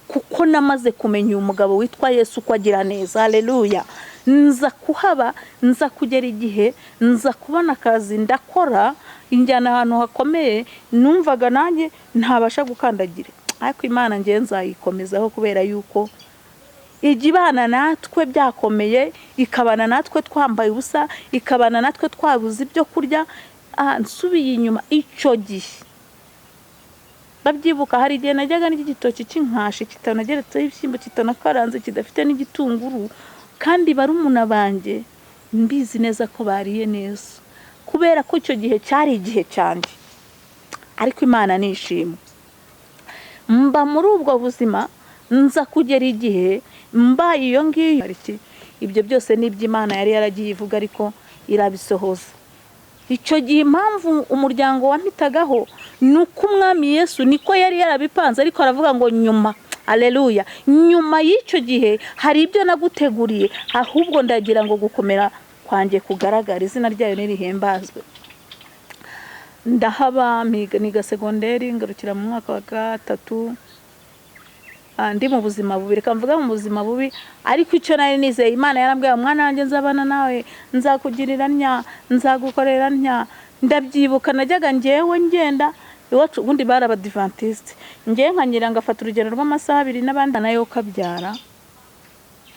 Kuko namaze kumenya uyu mugabo witwa Yesu ko agira neza. Haleluya. Nza kuhaba, nza kugera igihe nza kubona akazi, ndakora, injyana ahantu hakomeye numvaga nanjye ntabasha gukandagira. Ariko Imana ngewe nzayikomezaho, kubera yuko ijya ibana natwe byakomeye, ikabana natwe twambaye ubusa, ikabana natwe twabuze ibyo kurya. Nsubiye inyuma icyo gihe ndabyibuka, hari igihe najyaga n'igitoki igitoki cy'inkashi kitanageretseho ibishyimbo, kitanakaranze, kidafite n'igitunguru, kandi barumuna banjye mbizi neza ko bariye neza, kubera ko icyo gihe cyari igihe cyanjye. Ariko Imana nishimwe, mba muri ubwo buzima, nza kugera igihe mbaye iyo ngiyo. Ibyo byose ni iby'Imana yari yaragiye ivuga, ariko irabisohoza. Icyo gihe impamvu umuryango wampitagaho ni uko Umwami Yesu niko yari yarabipanze, ariko aravuga ngo nyuma, aleluya, nyuma y'icyo gihe hari ibyo naguteguriye, ahubwo ndagira ngo gukomera kwanjye kugaragara, izina ryayo nirihimbazwe. Ndahaba, niga segonderi, ngarukira mu mwaka wa 3, ndi mu buzima bubi, reka mvuga mu buzima bubi. Ariko icyo nari nizeye, Imana yarambwiye: "Mwana wanjye, nzabana nawe, nzakugirira ntya, nzagukorera ntya." Ndabyibuka, najyaga ngewe ngenda iwacu, ubundi bari Abadivantisite, ngewe nkangira ngafata urugendo rw'amasaha 2 n'abandi nayo kabyara.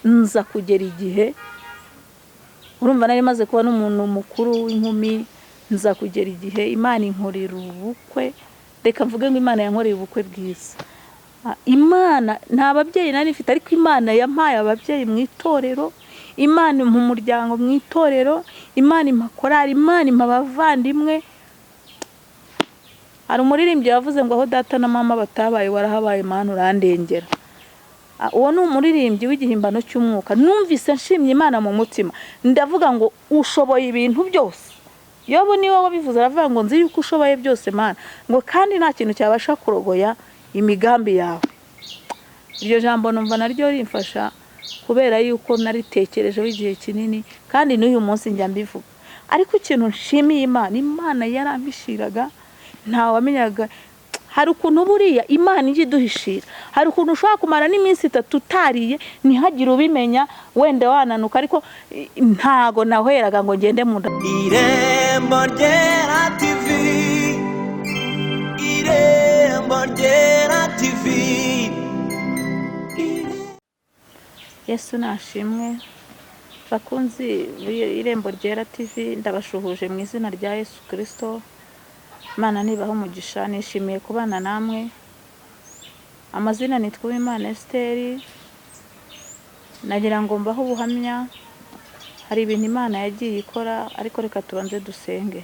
Nza kugera igihe, urumva nari maze kuba n'umuntu mukuru w'inkumi, nza kugera igihe Imana inkorera ubukwe. Reka mvuge ngo Imana yankoreye ubukwe bwiza. Imana, nta babyeyi nari mfite, ariko Imana yampaye ababyeyi mu itorero, Imana impa umuryango mu itorero, Imana impa korali, Imana impa abavandimwe. Hari umuririmbyi wavuze ngo: "Aho data na mama batabaye, warahabaye Mana, urandengera." Uwo ni umuririmbyi w'igihimbano cy'umwuka. Numvise nshimye Imana mu mutima, ndavuga ngo: "Ushoboye ibintu byose." Yobu niwe wabivuze, aravuga ngo: "Nzi yuko ushoboye byose Mana," ngo kandi nta kintu cyabasha kurogoya imigambi yawe. Iryo jambo numva naryo rimfasha, kubera yuko naritekerejeho igihe kinini, kandi n'uyu munsi njya mbivuga. Ariko ikintu nshimiye Imana, Imana yarampishiraga, ntawamenyaga. Hari ukuntu buriya Imana ijya iduhishira, hari ukuntu ushobora kumara n'iminsi 3 utariye ntihagire ubimenya, wenda wananuka, ariko ntago nahweraga ngo ngende mu nda. Irembo Ryera TV, Irembo Ryera TV. Yesu nashimwe. Bakunzi Irembo Ryera TV, ndabashuhuje mu izina rya Yesu Kirisito. Imana nibaha umugisha, nishimiye kubana namwe. Amazina nitwa Uwimana Esiteri. Nagira ngo mbahe ubuhamya, hari ibintu Imana yagiye ikora, ariko reka tubanze dusenge.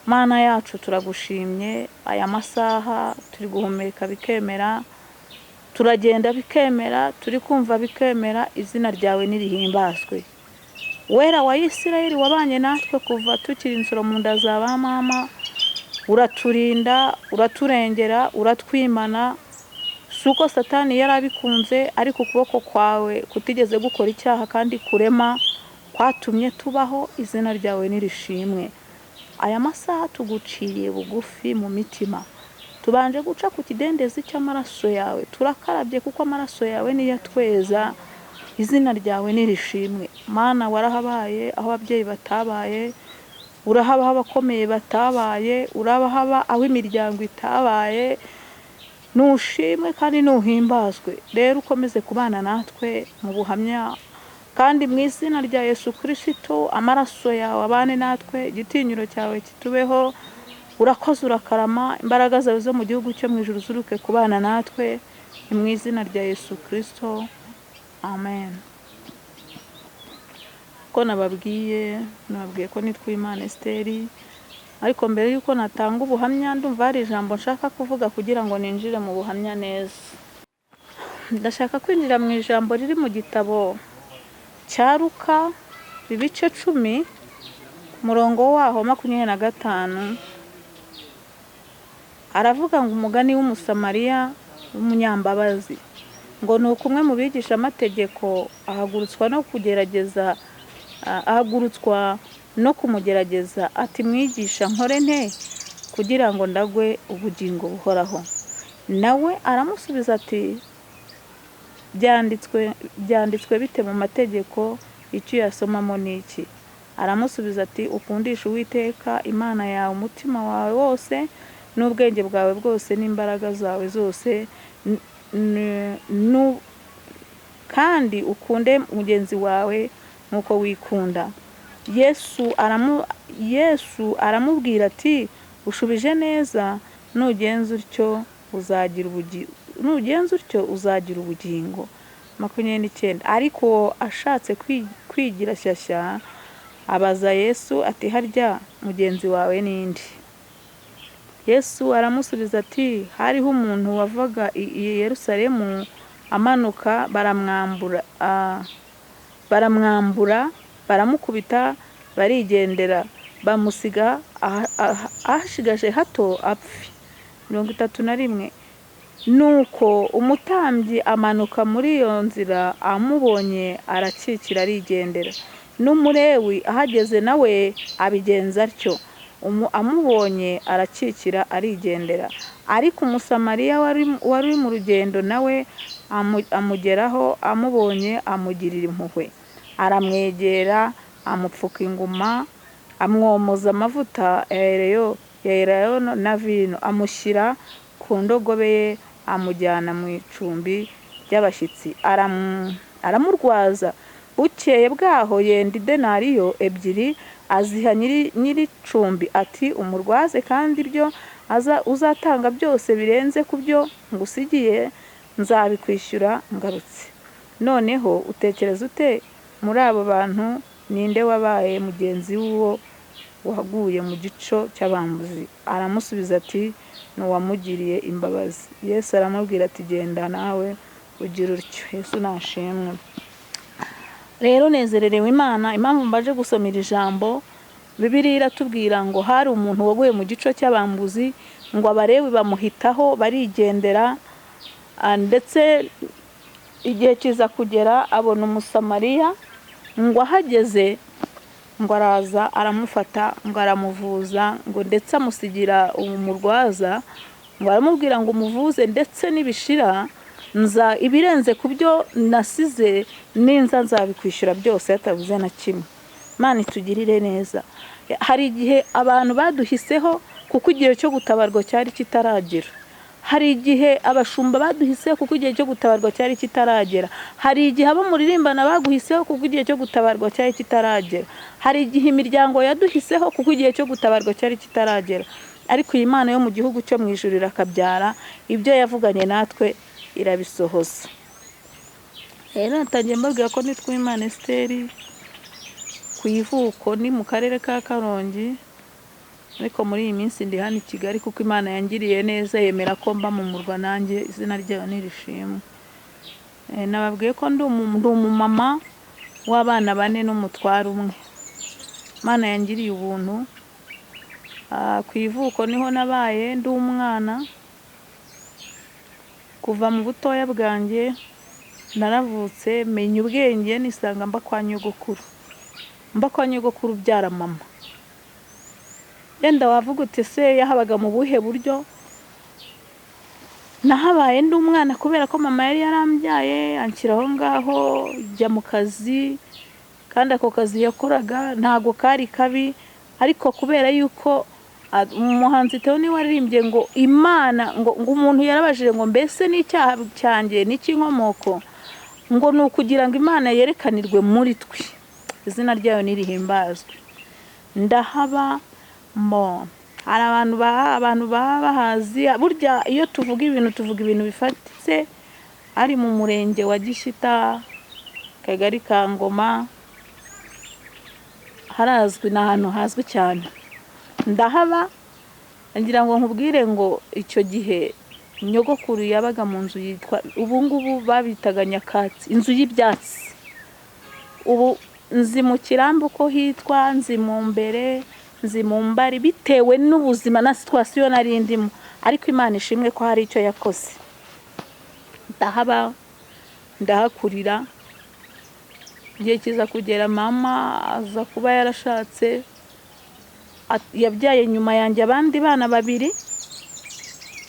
Mana yacu, turagushimye aya masaha turi guhumeka bikemera, turagenda bikemera, turi kumva bikemera, izina ryawe nirihimbazwe. Wera wa Isirayeli, wabanye natwe kuva tukiri insoro mu nda za ba mama, uraturinda, uraturengera, uratwimana. Si uko Satani yari abikunze, ariko ukuboko kwawe kutigeze gukora icyaha kandi kurema kwatumye tubaho, izina ryawe nirishimwe. Aya masaha tuguciriye bugufi mu mitima, tubanje guca ku kidendezi cy'amaraso yawe, turakarabye kuko amaraso yawe niyo atweza, izina ryawe nirishimwe. Mana, warahabaye aho ababyeyi batabaye, urahaba aho abakomeye batabaye, urahaba aho imiryango itabaye. Nushimwe kandi nuhimbazwe. Rero ukomeze kubana natwe mu buhamya, kandi mu izina rya Yesu Kirisito amaraso yawe abane natwe, igitinyiro cyawe kitubeho. Urakoze, urakarama, imbaraga zawe zo mu gihugu cyo mu ijuru zuruke kubana natwe, ni mu izina rya Yesu Kirisito, amen. Ko nababwiye ko nitwa Imana Esiteri, ariko mbere y'uko natanga ubuhamya ndumva hari ijambo nshaka kuvuga kugira ngo ninjire mu buhamya neza. Ndashaka kwinjira mu ijambo riri mu gitabo cya Luka, ibice 10, umurongo waho 25. Aravuga ngo umugani w'Umusamariya w'umunyambabazi, ngo ni uko umwe mu bigishamategeko ahagurutswa no kumugerageza, ati: "Mwigisha, nkore nte kugira ngo ndagwe ubugingo buhoraho?" Nawe aramusubiza ati byanditswe bite mu mategeko, icyo uyasomamo ni iki? Aramusubiza ati ukundisha Uwiteka Imana yawe umutima wawe wose n'ubwenge bwawe bwose n'imbaraga zawe zose, kandi ukunde mugenzi wawe nk'uko wikunda. Yesu aramubwira ati ushubije neza, nugenza utyo uzagira ubugingo. 29. Ariko ashatse kwigira shyashya abaza Yesu ati harya mugenzi wawe ninde? Yesu aramusubiza ati hariho umuntu wavaga i Yerusalemu amanuka, baramwambura, baramukubita, barigendera, bamusiga ahashigaje hato apfe. 31. Nuko umutambyi amanuka muri iyo nzira, amubonye arakikira arigendera. N'umulewi ahageze nawe abigenza atyo, amubonye arakikira arigendera. Ariko Umusamariya wari mu rugendo nawe amugeraho, amubonye amugirira impuhwe, aramwegera, amupfuka inguma, amwomoza amavuta ya elayono na vino, amushyira ku ndogobe ye, amujyana mu icumbi ry'abashyitsi, aramurwaza. Bukeye bwaho yenda idenariyo 2 aziha nyir'icumbi ati umurwaze, kandi ibyo uzatanga byose birenze ku byo ngusigiye nzabikwishyura ngarutse. Noneho utekereza ute muri abo bantu ninde wabaye mugenzi w'uwo waguye mu gico cy'abambuzi? Aramusubiza ati ni uwamugiriye imbabazi. Yesu aramubwira ati genda nawe ugira utyo. Yesu nashimwe. Rero nezererewe Imana. Impamvu mbaje gusomera ijambo, Bibiliya iratubwira ngo hari umuntu waguye mu gico cy'abambuzi, ngo abarewi bamuhitaho barigendera, ndetse igihe kiza kugera abona Umusamariya, ngo ahageze ngo araza aramufata, ngo aramuvuza, ngo ndetse amusigira umurwaza, ngo aramubwira ngo umuvuze ndetse nibishira nza ibirenze ku byo nasize ninza nzabikwishyura byose, hatabuze na kimwe. Imana itugirire neza. Hari igihe abantu baduhiseho kuko igihe cyo gutabarwa cyari kitaragera. Hari igihe abashumba baduhiseho kuko igihe cyo gutabarwa cyari kitaragera. Hari igihe abo muririmbana baguhiseho kuko igihe cyo gutabarwa cyari kitaragera. Hari igihe imiryango yaduhiseho kuko igihe cyo gutabarwa cyari kitaragera. Ariko iyi Mana yo mu gihugu cyo mu ijuru irakabyara, ibyo yavuganye natwe irabisohoza. Rero natangiye mbabwira ko nitwa Uwimana Esther, ku ivuko ni mu karere ka Karongi, ariko muri iyi minsi ndi hano i Kigali kuko Imana yangiriye neza yemera ko mba mu murwa nanjye, izina ryayo nirishimwe. Nababwiye ko ndi umumama w'abana 4 n'umutware umwe. Imana yangiriye ubuntu. Ku ivuko niho nabaye ndi umwana. Kuva mu butoya bwanjye naravutse menya ubwenge, nisanga mba kwa nyogokuru. Mba kwa nyogokuru ubyara mama. Yenda wavuga uti se yahabaga mu buhe buryo? Nahabaye ndi umwana kubera ko mama yari yarambyaye, anshyira aho ngaho, njya mu kazi, kandi ako kazi yakoraga ntago kari kabi, ariko kubera yuko umuhanzi Theo niwe waririmbye ngo Imana, ngo umuntu yarabajije ngo mbese n'icyaha cyanjye n'icy'inkomoko, ngo ni ukugira ngo Imana yerekanirwe muri twe, izina ryayo nirihimbazwe. Ndahaba mo hari abantu baba bahazi. Burya iyo tuvuga ibintu tuvuga ibintu bifatitse. Ari mu murenge wa Gishyita, Kagari ka Ngoma, harazwi, ni ahantu hazwi cyane. Ndahaba ngira ngo nkubwire ngo icyo gihe nyogokuru yabaga mu nzu yitwa, ubu ngubu babitaga nyakatsi, inzu y'ibyatsi. Ubu nzi mu kirambi uko hitwa, nzi mu mbere, nzi mu mbari, bitewe n'ubuzima na situation nari ndimo, ariko Imana ishimwe ko hari icyo yakoze. Ndahaba, ndahakurira. Igihe kiza kugera mama aza kuba yarashatse, yabyaye nyuma yanjye abandi bana 2.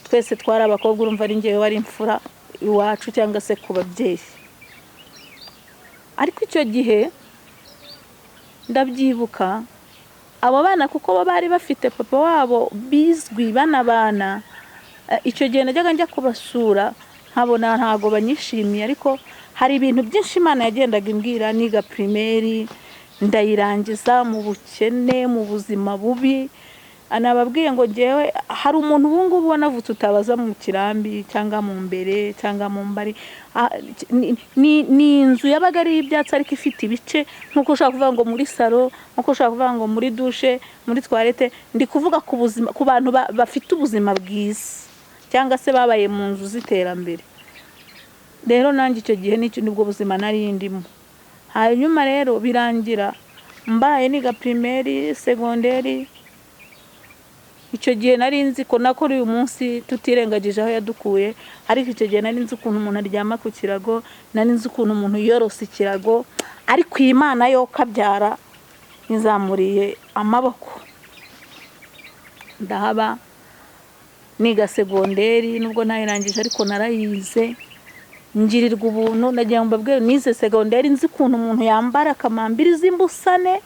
Twese twari abakobwa, urumva ari njyewe wari imfura iwacu cyangwa se ku babyeyi. Ariko icyo gihe ndabyibuka abo bana, kuko bo bari bafite papa wabo bizwi banabana. Icyo gihe najyaga njya kubasura nkabona ntago banyishimiye, ariko hari ibintu byinshi Imana yagendaga imbwira. Niga primaire ndayirangiza mu bukene, mu buzima bubi. Nababwiye ngo ngewe hari umuntu ubu ngubu wanavutse utabaza mu kirambi cyangwa mu mbere cyangwa mu mbari. Ni inzu yabaga ari ibyatsi ariko ifite ibice, nk'uko ushobora kuvuga ngo muri salo, nk'uko ushobora kuvuga ngo muri douche, muri toilette. Ndi kuvuga ku buzima, ku bantu bafite ubuzima bwiza cyangwa se babaye mu nzu z'iterambere. Rero nanjye icyo gihe nicyo nibwo buzima nari ndimo. Hanyuma rero birangira mbaye niga primaire, secondaire. Icyo gihe nari nzi ko nakora uyu munsi tutirengagije aho yadukuye, ariko icyo gihe nari nzi ukuntu umuntu aryama ku kirago, nari nzi ukuntu umuntu yorosa ikirago, ariko iyi Mana yo kabyara nizamuriye amaboko. Ndahaba niga secondaire, nubwo ntayirangije ariko narayize, ngirirwa ubuntu. Nagira ngo mbabwire, nize secondaire nzi ukuntu umuntu yambara akamambiri z'imbusane,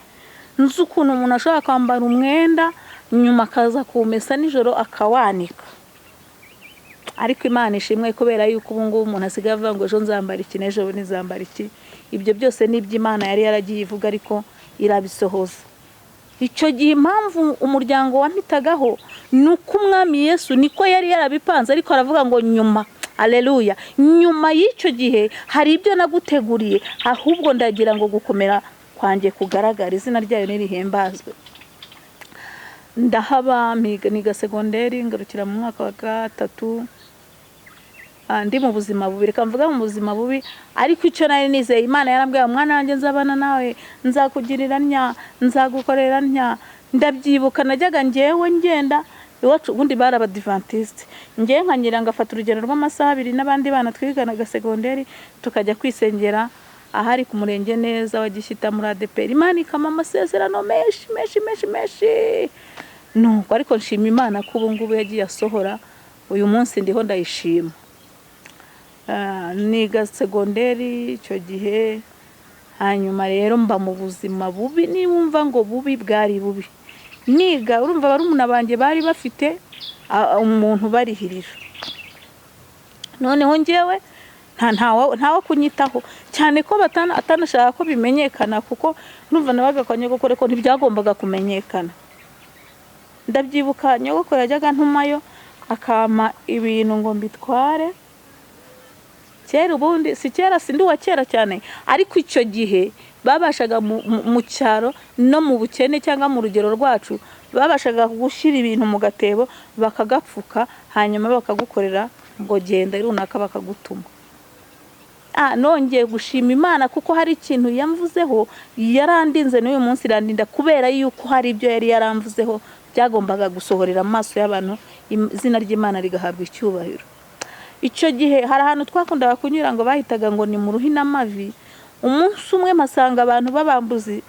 nzi ukuntu umuntu ashobora kwambara umwenda nyuma akaza kuwumesa nijoro akawanika. Ariko Imana ishimwe kubera yuko ubu ngubu umuntu asigaye avuga ngo ejo nzambara iki n'ejo bundi nzambara iki. Ibyo byose ni iby'Imana yari yaragiye ivuga, ariko irabisohoza. Icyo gihe impamvu umuryango wampitagaho ni uko Umwami Yesu niko yari yarabipanze, ariko aravuga ngo nyuma, aleluya, nyuma y'icyo gihe hari ibyo naguteguriye, ahubwo ndagira ngo gukomera kwanjye kugaragara, izina ryayo nirihimbazwe. Ndahaba niga secondaire, ngarukira mu mwaka wa gatatu. Ndi mu buzima bubi, reka mvuga mu buzima bubi, ariko icyo nari nizeye, Imana yarambwiye: "Mwana wanjye, nzabana nawe, nzakugirira ntya, nzagukorera ntya." Ndabyibuka najyaga ngewe ngenda iwacu, ubundi bari abadivantisite, ngewe nkangira ngafata urugendo rw'amasaha 2 n'abandi bana twiganaga secondaire, tukajya kwisengera ahari ku murenge neza wa Gishyita muri ADEPR. Imana ikama amasezerano menshi menshi menshi menshi. Nuko ariko nshima Imana ko ubu ngubu yagiye asohora, uyu munsi ndiho ndayishima. Niga secondaire icyo gihe, hanyuma rero mba mu buzima bubi. Niwumva ngo bubi, bwari bubi. Niga, urumva barumuna banjye bari bafite umuntu barihirira, noneho ngewe ntawe kunyitaho cyane ko atanashaka ko bimenyekana, kuko urumva nabaga kwa nyogokuru ko ntibyagombaga kumenyekana. Ndabyibuka nyogokuru yajyaga ntumayo akampa ibintu ngo mbitware. Kera ubundi si kera, si ndi uwa kera cyane, ariko icyo gihe babashaga mu cyaro no mu bukene cyangwa mu rugero rwacu, babashaga gushyira ibintu mu gatebo bakagapfuka, hanyuma bakagukorera ngo genda runaka, bakagutuma. Nongeye gushima Imana kuko hari ikintu yamvuzeho, yarandinze n'uyu munsi irandinda, kubera yuko hari ibyo yari yaramvuzeho byagombaga gusohorera amaso y'abantu, izina ry'Imana rigahabwa icyubahiro. Icyo gihe hari ahantu twakundaga kunyura ngo bahitaga ngo ni mu Ruhinamavi. Umunsi umwe mpasanga abantu b'abambuzi,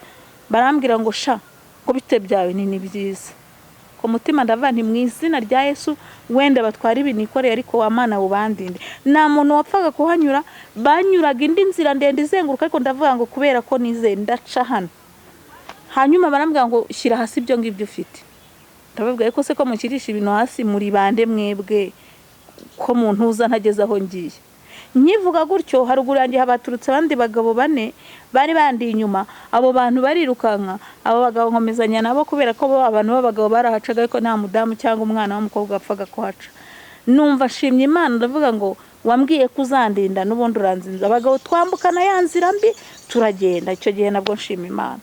barambwira ngo sha, ngo bite byawe? Ni byiza. Ku mutima ndavuga nti mu izina rya Yesu wenda batwara ibintu nikoreye, ariko wa Mana ubandinde. Nta muntu wapfaga kuhanyura, banyuraga indi nzira ndende izenguruka, ariko ndavuga ngo kubera ko nizeye ndaca hano. Hanyuma barambwira ngo shyira hasi ibyo ngibyo ufite. Ndababwira ko se ko mukirisha ibintu hasi muri bande mwebwe, ko muntuza ntageze aho ngiye? Nkivuga gutyo, haruguru yanjye habaturutse abandi bagabo bane bari bandi inyuma. Abo bantu barirukanka, abo bagabo nkomezanya nabo kubera ko bo abantu b'abagabo barahacaga, ariko nta mudamu cyangwa umwana w'umukobwa wapfaga kuhaca. Numva nshimye Imana, ndavuga ngo wambwiye ko uzandinda n'ubundi uranzinza. Abagabo twambukana ya nzira mbi turagenda. Icyo gihe nabwo nshima Imana.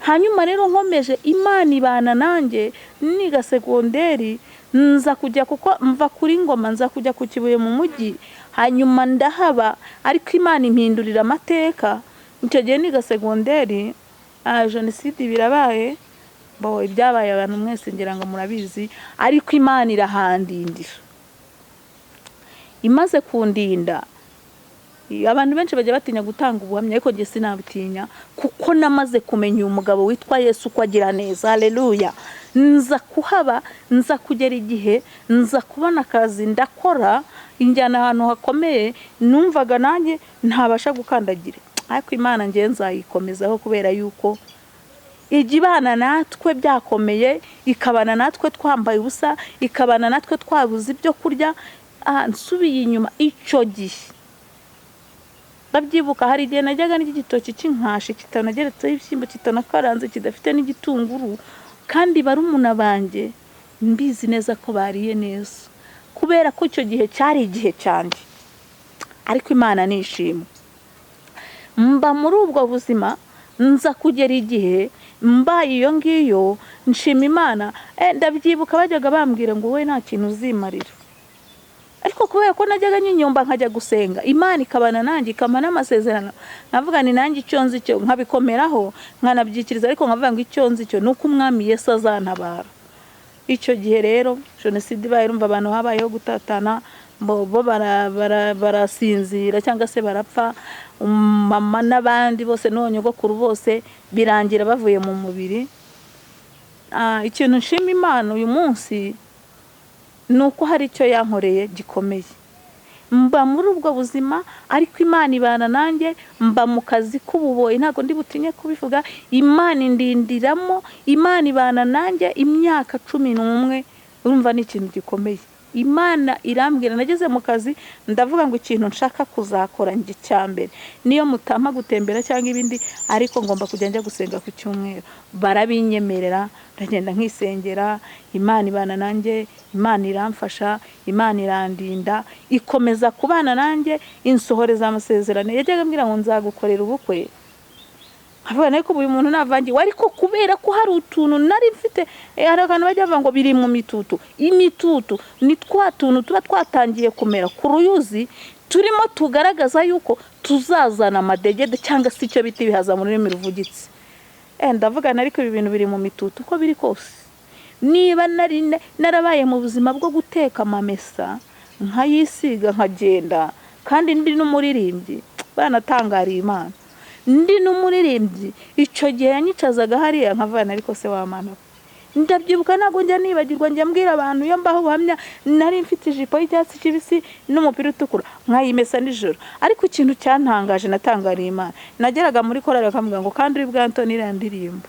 Hanyuma rero nkomeje, Imana ibana nanjye niga secondaire, nza kujya kuko mva kuri Ngoma nza kujya ku Kibuye mu mujyi, hanyuma ndahaba, ariko Imana impindurira amateka. Icyo gihe niga secondaire, jenoside birabaye, bo ibyabaye abantu mwese ngira ngo murabizi, ariko Imana irahandindira. Imaze kundinda Abantu benshi bajya batinya gutanga ubuhamya, ariko njye sinabitinya kuko namaze kumenya uyu mugabo witwa Yesu ko agira neza. Haleluya! Nza kuhaba, nza kugera igihe nza kubona akazi, ndakora, injyana ahantu hakomeye numvaga nanjye ntabasha gukandagira, ariko Imana ngewe nzayikomezaho kubera yuko ijya ibana natwe byakomeye, ikabana natwe twambaye ubusa, ikabana natwe twabuze ibyo kurya. Nsubiye inyuma icyo gihe ndabyibuka, hari igihe najyaga n'igitoki cy'inkashi kitanageretseho ibishyimbo, kitanakaranze, kidafite n'igitunguru, kandi barumuna banjye mbizi neza ko bariye neza kubera ko icyo gihe cyari igihe cyanjye. Ariko Imana nishimwe, mba muri ubwo buzima, nza kugera igihe mbaye iyo ngiyo nshima Imana. Ndabyibuka bajyaga bambwira ngo wowe nta kintu uzimarira, ariko kubera ko najyaga nyinyomba nkajya gusenga, Imana ikabana nanjye, ikampa n'amasezerano, nkavuga ni nanjye icyo nzi cyo, nkabikomeraho nkanabyikiriza, ariko nkavuga ngo icyo nzi cyo ni uko Umwami Yesu azantabara. Icyo gihe rero jenoside ibaye, urumva abantu habayeho gutatana, bo barasinzira cyangwa se barapfa, mama n'abandi bose n'uwo nyogokuru bose birangira bavuye mu mubiri. Ikintu nshima Imana uyu munsi ni uko hari icyo yankoreye gikomeye. Mba muri ubwo buzima, ariko Imana ibana nanjye, mba mu kazi k'ububoyi, ntabwo ndi butinye kubivuga, Imana indindiramo, Imana ibana nanjye imyaka 11, urumva ni ikintu gikomeye. Imana irambwira, nageze mu kazi ndavuga ngo ikintu nshaka kuzakora njye cya mbere, niyo mutampa gutembera cyangwa ibindi, ariko ngomba kujya njya gusenga ku cyumweru. Barabinyemerera, ndagenda nkisengera, Imana ibana nanjye, Imana iramfasha, Imana irandinda, ikomeza kubana nanjye, insohoreza amasezerano. Yajyaga ambwira ngo nzagukorera ubukwe, nkavuga ariko uyu muntu navangiwe, ariko kubera ko hari utuntu nari mfite, hari abantu bajya bavuga ngo biri mu mitutu. Imitutu ni twa tuntu tuba twatangiye kumera ku ruyuzi, turimo tugaragaza yuko tuzazana amadegede cyangwa se icyo bita ibihaza mu rurimi ruvugitse. Ndavuga ariko ibi bintu biri mu mitutu uko biri kose. Niba nari narabaye mu buzima bwo guteka amamesa nkayisiga nkagenda, kandi ndi n'umuririmbyi, banatangariye Imana, ndi n'umuririmbyi. Icyo gihe yanyicazaga hariya nkavana, ariko se wa Mana, ndabyibuka ntabwo njya nibagirwa, njya mbwira abantu iyo mbaho ubuhamya, nari mfite ijipo y'icyatsi kibisi n'umupira utukura nkayimesa nijoro. Ariko ikintu cyantangaje, natangariye Imana, nageraga muri korali bakamubwira ngo kandi uri bwa Antoni iriya ndirimbo,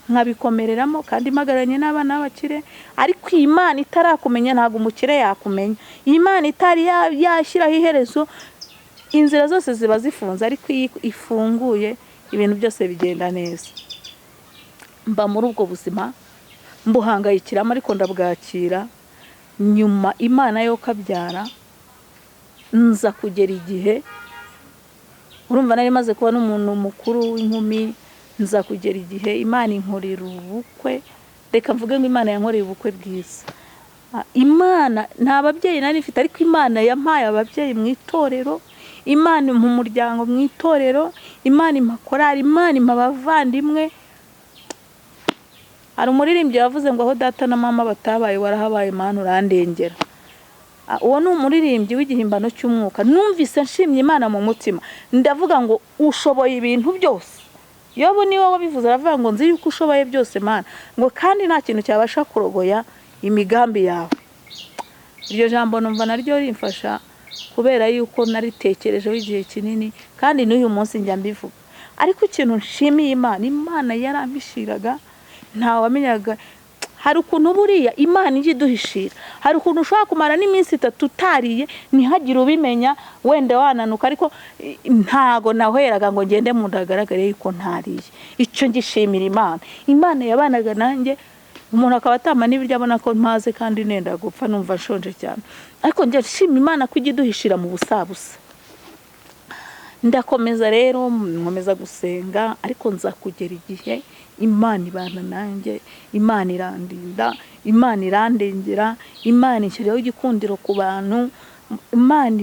nkabikomereramo kandi mpagararanye n'abana b'abakire. Ariko Imana itarakumenya ntabwo umukire yakumenya, Imana itari yashyiraho iherezo, inzira zose ziba zifunze, ariko iyo ifunguye ibintu byose bigenda neza. Mba muri ubwo buzima mbuhangayikiramo, ariko ndabwakira. Nyuma Imana yo kabyara, nza kugera igihe, urumva nari maze kuba n'umuntu mukuru w'inkumi, nza kugera igihe Imana inkorera ubukwe. Reka mvuge ngo Imana yankoreye ubukwe bwiza. Imana nta babyeyi nari mfite, ariko Imana yampaye ababyeyi mu itorero, Imana mu muryango mu itorero, Imana impa korali, Imana impa abavandimwe. Hari umuririmbyi wavuze ngo aho data na mama batabaye warahabaye, Mana urandengera. Uwo ni umuririmbyi w'igihimbano cy'umwuka. Numvise nshimye Imana mu mutima, ndavuga ngo ushoboye ibintu byose. Yobu niwe wabivuze, aravuga ngo nzi yuko ushoboye byose Mana, ngo kandi nta kintu cyabasha kurogoya imigambi yawe. Iryo jambo numva naryo rimfasha kubera yuko naritekerejeho igihe kinini, kandi n'uyu munsi njya mbivuga. Ariko ikintu nshimiye Imana, Imana yarampishiraga, ntawamenyaga. Hari ukuntu buriya Imana ijya iduhishira, hari ukuntu ushobora kumara n'iminsi 3 utariye ntihagire ubimenya, wenda wananuka, ariko ntago nahweraga ngo ngende mu nda hagaragare yuko ntariye. Icyo ngishimira Imana, Imana yabanaga nanjye, umuntu akaba atama n'ibiryo abona ko mpaze kandi nenda gupfa, numva nshonje cyane, ariko njye nshima Imana ko ijya iduhishira mu busabusa. Ndakomeza rero, nkomeza gusenga, ariko nza kugera igihe Imana ibana nanjye, Imana irandinda, Imana irandengera, Imana inshyiraho igikundiro ku bantu, Imana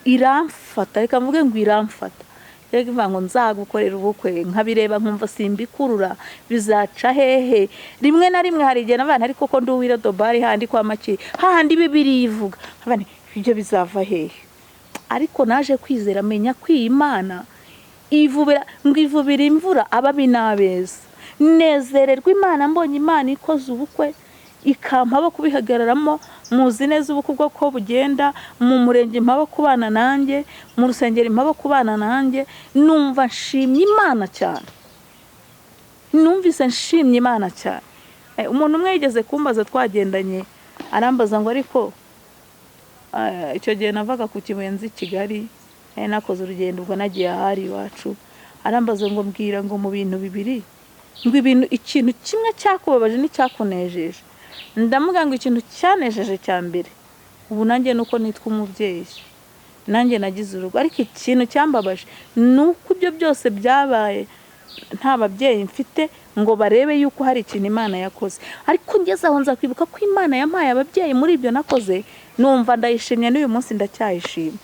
iramfata. Reka mvuge ngo iramfata. Reka mvuge ngo nzagukorera ubukwe, nkabireba nkumva simbikurura, bizaca hehe? Rimwe na rimwe hari igihe n'abantu ariko ko ndi uwira dobari handi kwa make, hahandi Bibiliya ivuga, nkabane ibyo bizava hehe? Ariko naje kwizera, menya ko iyi Imana ivubira, ngo ivubira imvura ababi n'abeza. Nezererwa Imana mbonye Imana ikoze ubukwe, ikampa abo kubihagararamo. Muzi neza ubukwe ubwo ko bugenda, mu murenge impa abo kubana nanjye, mu rusengero impa abo kubana nanjye. Numva nshimye Imana cyane, numvise nshimye Imana cyane. Umuntu umwe yigeze kumbaza twagendanye, arambaza ngo ariko icyo gihe navaga ku Kibuye i Kigali, nakoze urugendo ubwo nagiye ahari iwacu, arambaza ngo mbwira ngo mu bintu bibiri, ngo ibintu ikintu kimwe cyakubabaje n'icyakunejeje. Ndamubwira ngo ikintu cyanejeje cya mbere ubu nanjye nuko nitwa umubyeyi, nanjye nagize urugo. Ariko ikintu cyambabaje ni uko ibyo byose byabaye nta babyeyi mfite ngo barebe yuko hari ikintu Imana yakoze. Ariko ngeze aho nza kwibuka ko Imana yampaye ababyeyi muri ibyo nakoze, numva ndayishimye, n'uyu munsi ndacyayishima.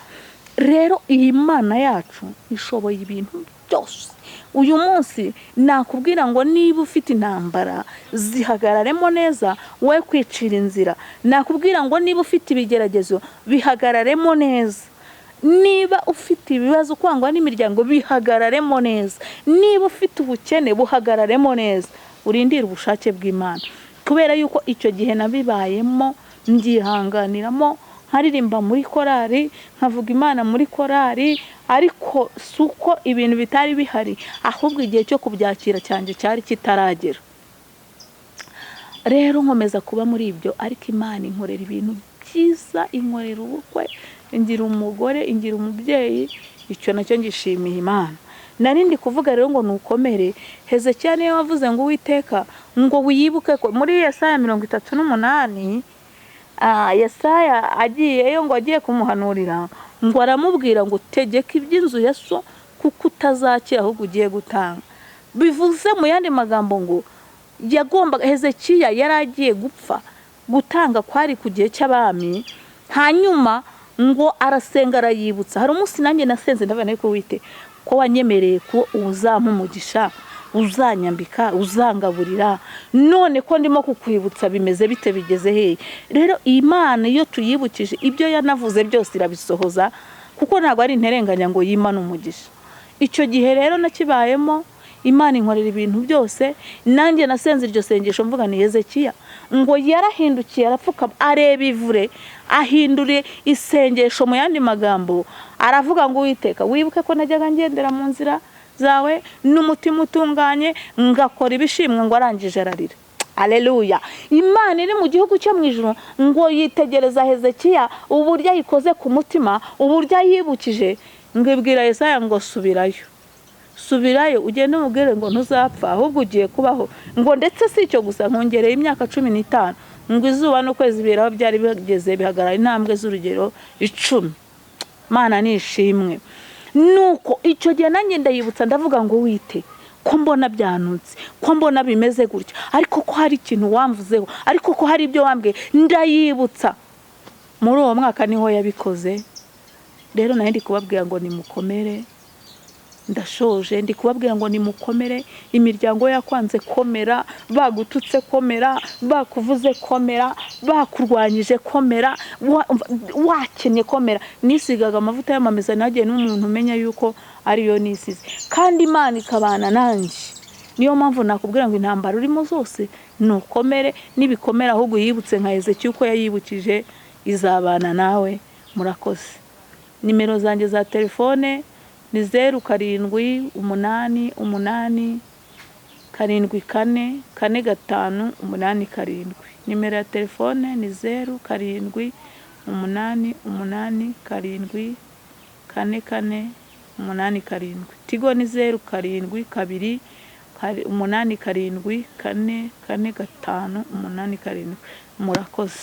Rero iyi Mana yacu ishoboye ibintu byose. Uyu munsi nakubwira ngo niba ufite intambara zihagararemo neza, we kwicira inzira. Nakubwira ngo niba ufite ibigeragezo bihagararemo neza, niba ufite ibibazo kwangwa n'imiryango bihagararemo neza, niba ufite ubukene buhagararemo neza, urindire ubushake bw'Imana. Kubera yuko icyo gihe nabibayemo, mbyihanganiramo, nkaririmba muri korari, nkavuga Imana muri korari, ariko si uko ibintu bitari bihari, ahubwo igihe cyo kubyakira cyanjye cyari kitaragera. Rero nkomeza kuba muri ibyo, ariko Imana inkorera ibintu byiza, inkorera ubukwe, ingira umugore, ingira umubyeyi, icyo nacyo ngishimiye Imana. Nari ndi kuvuga rero ngo nukomere. Hezekiya niwe wavuze ngo Uwiteka ngo wibuke ko muri Yesaya 38, Yesaya agiyeyo ngo agiye kumuhanurira, ngo aramubwira ngo tegeka iby'inzu ya so kuko utazakira ahubwo ugiye gutanga. Bivuze mu yandi magambo ngo yagombaga, Hezekiya yari agiye gupfa, gutanga kwari ku gihe cy'abami. Hanyuma ngo arasenga arayibutsa. Hari umunsi nanjye nasenze ndavuga ariko Uwite ko wanyemereye ko uzampa umugisha, uzanyambika, uzangaburira, none ko ndimo kukwibutsa bimeze bite, bigeze hehe? Rero Imana iyo tuyibukije ibyo yanavuze byose irabisohoza, kuko ntabwo ari interenganya ngo yimane umugisha. Icyo gihe rero nakibayemo, Imana inkorera ibintu byose. Nanjye nasenze iryo sengesho mvuga ni Hezekiya ngo yarahindukiye arapfukama areba ivure, ahindure isengesho mu yandi magambo, aravuga ngo Uwiteka wibuke ko najyaga ngendera mu nzira zawe n'umutima utunganye, ngakora ibishimwa. Ngo arangije ararira. Aleluya. Imana iri mu gihugu cyo mu ijuru ngo yitegereza Hezekiya uburyo ayikoze ku mutima, uburyo ayibukije, ngo ibwira Yesaya ngo subirayo, subirayo ugende umubwire ngo ntuzapfa ahubwo ugiye kubaho. Ngo ndetse si icyo gusa, nkongereye imyaka 15, ngo izuba n'ukwezi biraho byari bigeze bihagarara intambwe z'urugero 10. Mana nishimwe. Nuko icyo gihe nanjye ndayibutsa ndavuga ngo wite ko mbona byanutse, ko mbona bimeze gutya, ariko ko hari ikintu wamvuzeho, ariko ko hari ibyo wambwiye, ndayibutsa. Muri uwo mwaka niho yabikoze. Rero nayo ndi kubabwira ngo nimukomere, ndashoje ndi kubabwira ngo nimukomere. Imiryango yakwanze komera, bagututse komera, bakuvuze komera, bakurwanyije komera, wakennye komera. Nisigaga amavuta y'amamesa, nagiye n'umuntu umenya yuko ariyo nisize, kandi Imana ikabana nanjye. Niyo mpamvu nakubwira ngo intambara urimo zose nukomere, nibikomera ahubwo yibutse nka Hezekiya uko yayibukije, izabana nawe. Murakoze. Nimero zanjye za telefone ni 0 7 8 8 7 4 4 5 8 7. Nimero ya telefone ni 0 7 8 8 7 4 4 8 7. Tigo ni 0 7 2 8 7 4 4 5 8 7. Murakoze.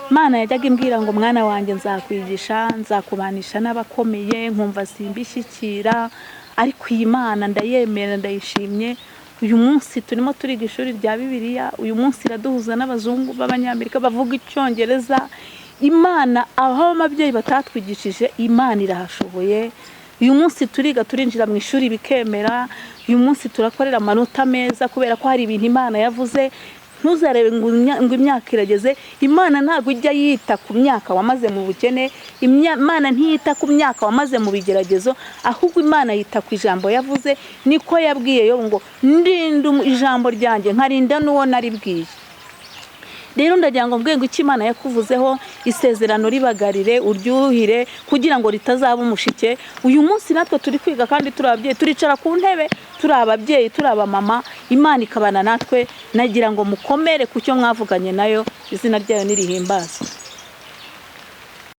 Mana yajyaga imbwira ngo mwana wanjye nzakwigisha, nzakubanisha n'abakomeye, nkumva simbishyikira, ariko iyi Mana ndayemera, ndayishimye. Uyu munsi turimo turiga ishuri rya Bibiliya, uyu munsi iraduhuza n'abazungu b'Abanyamerika bavuga Icyongereza. Imana aho ababyeyi batatwigishije, Imana irahashoboye. Uyu munsi turiga, turinjira mu ishuri bikemera. Uyu munsi turakorera amanota meza kubera ko hari ibintu Imana yavuze. Ntuzarebe ngo imyaka irageze. Imana ntabwo ijya yita ku myaka wamaze mu bukene, Imana ntiyita ku myaka wamaze mu bigeragezo, ahubwo Imana yita ku ijambo yavuze. Niko yabwiye Yobu ngo ndinda ijambo ryanjye nkarinda n'uwo naribwiye. Rero ndagira ngo mbwe ngo icyo Imana yakuvuzeho, isezerano ribagarire, uryuhire kugira ngo ritazaba umushike. Uyu munsi natwe turi kwiga kandi turi ababyeyi, turicara ku ntebe turi ababyeyi, turi abamama, Imana ikabana natwe. Nagira ngo mukomere ku cyo mwavuganye nayo, izina ryayo nirihimbazwe.